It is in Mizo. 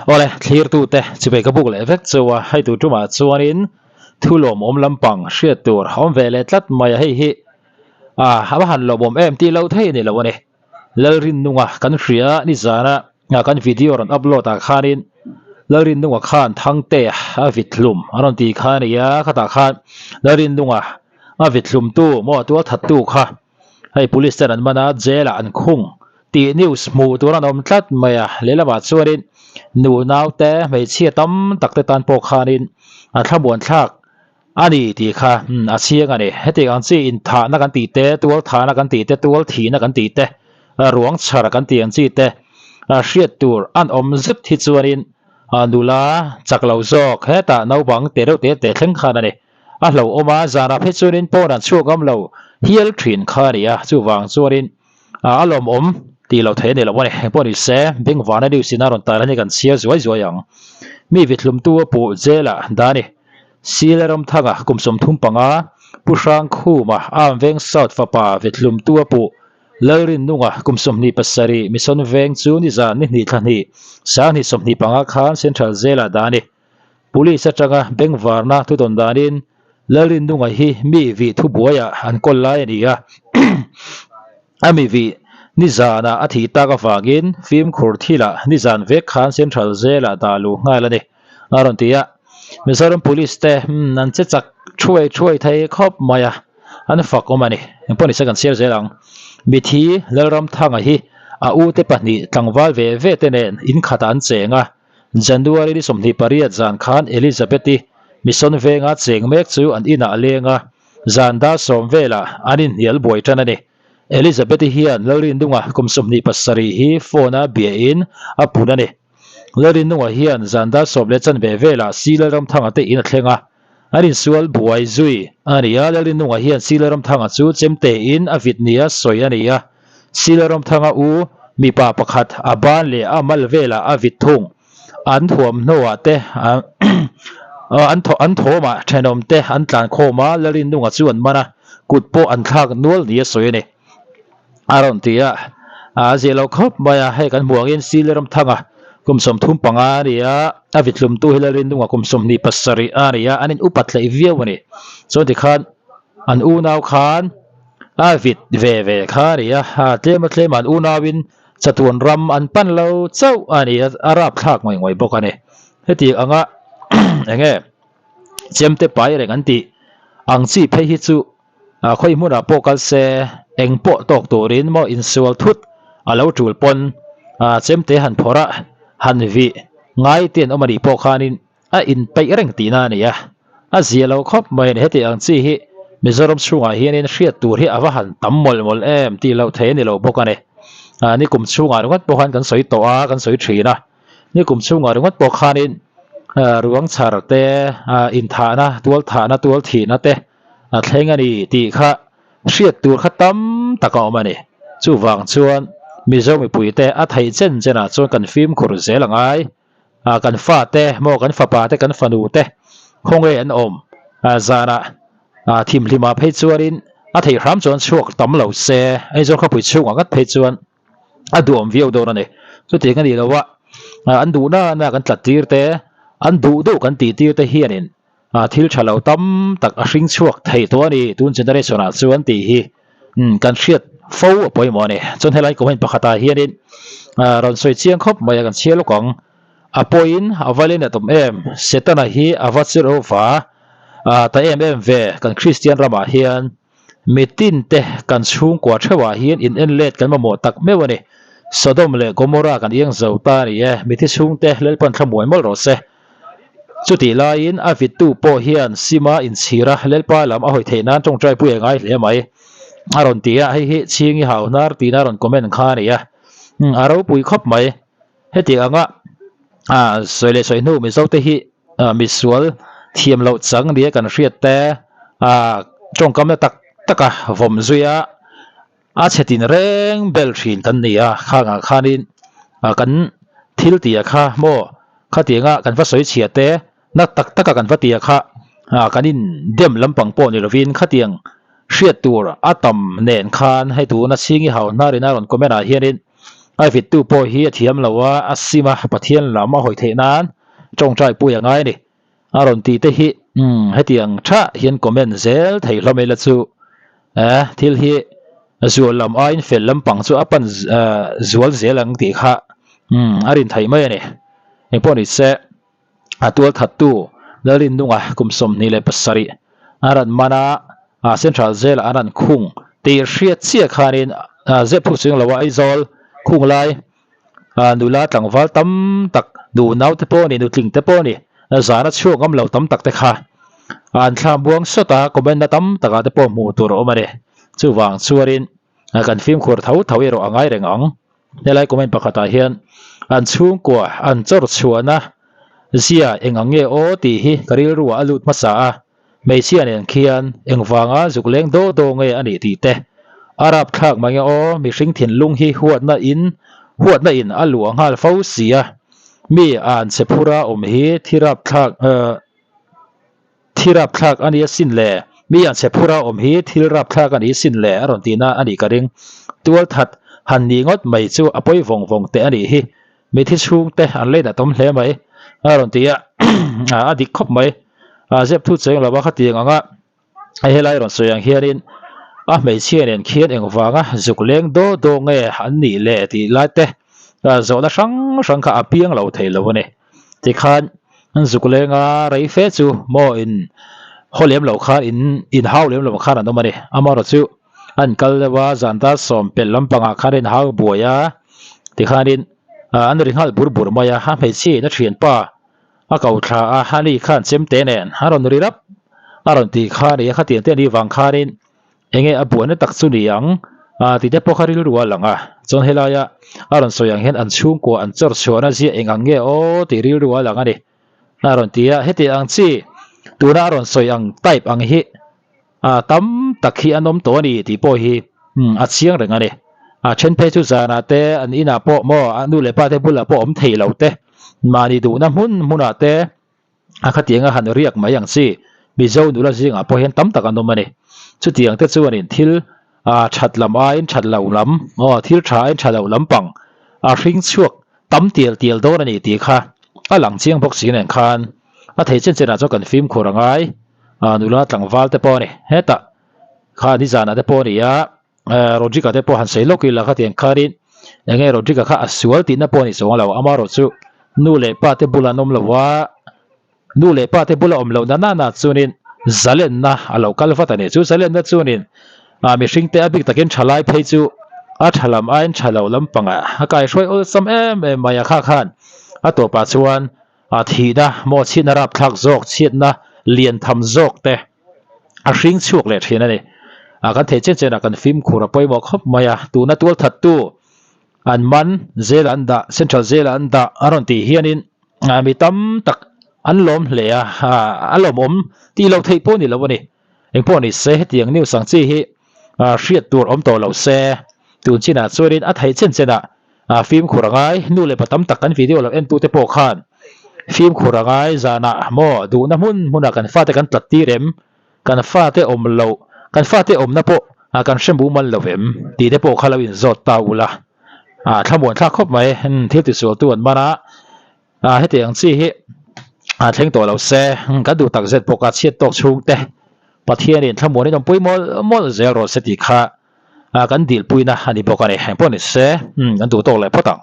Awle, thlirtute chuvei ka buk leh vek chu a, hei tur tumah chuanin thu lawmawm lampang hriat tur a awm ve leh tlat mai a, hei hi a va han lawmawm em tih loh theih a ni lo a ni. Lalrinnunga kan hria nizana kan video rawn upload ah khanin Lalrinnunga khan Thangte a vit hlum a rawn ti kha a ni a, khatah khan Lalrinnunga a vit hlumtu maw tualthattu kha hei police ten an man a, jail ah an khung tih news hmuh tur an awm tlat mai a, lehlamah chuanin nu naute hmeichhia tam tak te tan pawh khanin a thlamuan thlak a ni tih kha a chiang a ni. Hetiang ang chi inthahna kan tih te, tual thahna kan tih te, tual thihna kan tih te, ruang chhar kan tih ang chi te hriat tur an awm zet hi chuanin nula chak lo zawk hetah naupang te reuh te te thleng khan a ni. A hlauhawm a, zanah phei chuanin pawn an chhuak ngam lo hial thin kha a ni a, chuvang chuanin a lawmawm tih loh theih a ni lo a ni. Engpawh ni se, Bengvana news in a rawn tar hi kan chhiar zuai zuai ang. Mi vithlumtu a puh jail ah dah a ni. Sile Ramthanga kum 35, Pu Hrangkhuma Amveng South fapa vithlumtu a puh Lalrinnunga kum 27 Mission Veng chu nizan ni hnih thla hnih 20 25 khan Central Jail ah dah a ni. Police atanga bengvarna thudawn danin Lalrinnunga hi mi vih thubuaiah an kawl lai a ni a, a mi vih nizanah a thih tak avangin fimkhur thilah nizan vek khan Central Jail-ah dah luh nghal a ni, a rawn ti a. Mizoram Police te an che chak thuai thuai thei khawp mai a, an fak awm a ni. Engpawh nise kan chhiar zel ang. Mithi Lalramthanga hi a ute pahnih tlangval ve ve te nen inkhatah an cheng a, January ni 28 zan khan Elizabeth-i Mission venga cheng mek chu an inah a leng a, zan dar sawm velah an inhnial buai tan a ni. Elizabeth-i hian Lalrindunga kum 27 hi phone-a biain a pun a ni. Lalrindunga hian zan dar sawm leh chanve velah Si Lalramthanga te in a thleng a, an insual buai zui a ni a. Lalrindunga hian Si Lalramthanga chu chemtein a vit nia sawi a ni a. Sila Ramthanga u mipa pakhat a ban leh a mal velah a vit thung. An thuamhnawah te an an thawmah thenawm te an tlan khawm a, Lalrinnunga chu an man a, kut pawh an thlak nual ni a sawi a ni. A rawn ti a, a zia lo khawp mai a, hei kan hmuh angin Sila Ramthanga kum 35 a ni a, a vithlumtu hi Lalrinnunga kum 27 a ni a, an in upat hleih viau a ni. Chuan tikhan an unau khan A vit ve ve kha a ni a, tlem a tlem an unauin chatuan ram an pan lo chauh a ni a, a rapthlak ngawih ngawih bawk a ni. Heti anga enge chemte pai reng an tih ang chi phei hi chu khawi hmunah pawh kal se eng pawh tawk turin maw insual thut a lo tul pawn chemte han phawrh a, han vih ngai te an awm a nih pawh khanin a inpeih reng tihna a ni a, a zia lo khawp mai a ni. Heti ang chi hi Mizoram chhungah hianin hriat tur hi a va han tam mawlh mawlh em tih loh thei a ni lo bawk a ni. Nikum chhungah ringawt pawh khan kan sawi tawh a, kan sawi thin a. Nikum chhungah ringawt pawh khanin ruang chhar te, inthahna, tualthahna, tualthihna te a thleng a ni tih kha hriat tur kha tam tak a awm a ni. Chuvang chuan Mizo mipuite a theih chen chenah chuan kan fimkhur zel a ngai. ah kan fa te maw kan fapa te kan fanu te khawnge an awm ah zanah ah thimhlimah phei chuanin a theih hram chuan chhuak tam lo se Aizawl khawpui chhungah ngat phei chuan a duhawm viau dawn a ni chutiang a nih loh a ah an duh nana kan tlat tir te an duh duh kan tih tir te hianin ah thil tha lo tam tak a hring chhuak thei tawh a ni tun generation ah chuan tih hi umm kan hriat fo a pawimawh a ni chuan helai comment pakhatah hianin ah rawn sawi chiang khawp mai a kan chhiar lawk ang a pawhin a va len a tum em Setana hi a va chirh va ah ta em em ve kan Kristian ramah hian mitin te kan chhungkua theuhah hian in en let kan mamawh tak meuh a ni Sodom leh Gomorrah kan iang zo ta a ni e mithi chhungte Lalpan thlamuai mawlh rawh se. Chutih laiin a vittu pawh hian Sima inchhira Lalpa lam a hawi theih nan tawngtai pui a ngai hle mai a rawn ti a, hei hi Chhingi hau hnar tina rawn comment kha a ni a, a ropui khawp mai. Heti anga sawi leh sawi hnu Mizote hi misual thiam loh chang nia kan hriat te tawngkamna tak taka vawm zui a, A chhe tin reng bel thin kan ni a, khangah khanin kan thil tih a kha maw khatianga kan va sawi chhia te na tak taka kan va tih a kha kan in dem lampang pawh ni lovin khatiang hriat tur a tam nen khan hei tuna Chhingi hau hnar ina rawn comment ah hianin. A vittu pawh hi a thiam lo a, a sim a, Pathian lam a hawi theih nan tawngtai pui a ngai a ni. A rawn tih te hi umm hetiang tha hian comment zel thei hlawm ila chu eh thil hi zual lam aiin fel lampang chu a pan zual zel ang tih kha umm a rin theih mai a ni. Engpawh ni se a tual thattu Lalrinnunga kum 27 a rawn man a, Central Jail ah an rawn khung tih hriat chiah khanin zep phuk cheng loa Aizawl khung lai nula tlangval tam tak nu naute pawh a ni, nutling te pawh a ni, zana chhuak ngam lo tam tak te kha an thla muang sawt a, comment na tam takah te pawh hmuh tur a awm a ni. Chuvang chuanin kan fimkhur tho tho erawh a ngai reng ang. Helai comment pakhatah hian an chhungkua an chawr chhuahna zia eng ang nge aw tih hi ka rilruah a lut hmasa a. Hmeichhia nen khian engvanga zuk leng daw daw nge a nih tih te a rapthlak mai nge aw, mihring thinlung hi huatna in huatna in a luah nghal fo si a, mi an chhe phura awm hi thi rapthlak thi rapthlak a ni asin le, mi an chhe phura awm hi thil rapthlak a ni sin le a rawn tihna a nih ka ring. Tualthat han nih ngawt mai chu a pawi vawng vawng teh a nih hi. Mithi chhungte an lei nat awm hle mai a rawn ti a, a dik khawp mai. Zep thu cheng lova khatiang anga hei helai rawn sawi ang hianin a hmeichhia nen khian engvanga zuk leng daw daw nge an nih le tih lai te zawhna hrang hrang kha a piang lo thei lo a ni. Tikhan zuk lenga rei fe chu maw in haw lem loh khan in inhau lem loh khan an awm a ni. Amaherawhchu an kal deuh a, zan dar sawm pelh lampangah khan a inhau buai a, tikhanin an ri nghal bur bur mai a, a hmeichhia in a thianpa a ko thla a, ani khan chemte nen a rawn ri rap a rawn tih kha a ni a, khatiang te a nih vang khanin enge a buaina tak chu ni ang tih te pawh kha rilru a lang a, chuan helaia a rawn sawi ang hian an chhungkua an chawr chhuahna zia eng ang nge aw tih rilru a lang a ni a rawn ti a, heti ang chi tuna a rawn sawi ang type ang hi A tam tak hi an awm tawh a ni tih pawh hi a chiang reng a ni. A then phei chu zanah te an inah pawh maw a nu leh pa te bulah pawh awm thei lo te, mahni duhna hmun hmunah te a khatiang a han riak mai ang chi. Mizo nula zingah pawh hian tam tak an awm a ni. Chutiang te chuanin thil that lam aiin that lo lam maw thil tha aiin tha lo lampang a hring chhuak tam tial tial dawn a ni tih kha a lang chiang bawk si nen khan a thei chen chenah chuan kan fimkhur a ngai. ah nula tlangval te pawh a ni hetah kha nizanah te pawh a ni a eh Rodrick-a te pawh han sawi lawk ila khatiang khanin eng nge Rodrick-a kha a sual tihna pawh a ni chuang lo amaherawh chu nu leh pa te bulah an awm lo a nu leh pa te bula awm loh na nana chuanin zalenna a lo kal vat a ni chu zalenna chuanin ah mihring te a bik takin thalai phei chu a tha lam aiin tha lo lampangah a kaihruai awlsam em em mai a kha khan a tawpah chuan A thihna maw chhiatna rapthlak zawk chhiatna lian tham zawk te a hring chhuak leh thin a ni. A kan theih chen chen ah kan fimkhur a pawimawh khawp mai a, tuna tualthattu an man jail ah an dah central jail ah an dah a rawn tih hianin mi tam tak an lawm hle a, a lawmawm tih loh theih pawh ni lo a ni. Engpawh ni se hetiang news ang chi hi hriat tur awm tawh lo se tun chinah chuanin a theih chen chen ah A fimkhur a ngai, nu leh pa tam tak kan video lo entute pawh khan fimkhur a ngai zanah maw duhna hmun hmunah kan fate kan tlat tir em, kan fate awm loh, kan fate awmna pawh kan hre mumal lo em tih te pawh kha lo inzawt ta ula a thlamuan thlak khawp mai, thil tisualtu an man a, heti ang chi hi a thleng tawh lo se kan duh tak zet bawk a chhiat tawk chhungte Pathianin thlamuanin awmpui mawlh mawlh zel rawh se tih kha. Ah kan dilpuina a ni bawk a ni. Engpawh ni se, kan duh tawk leh phawt ang.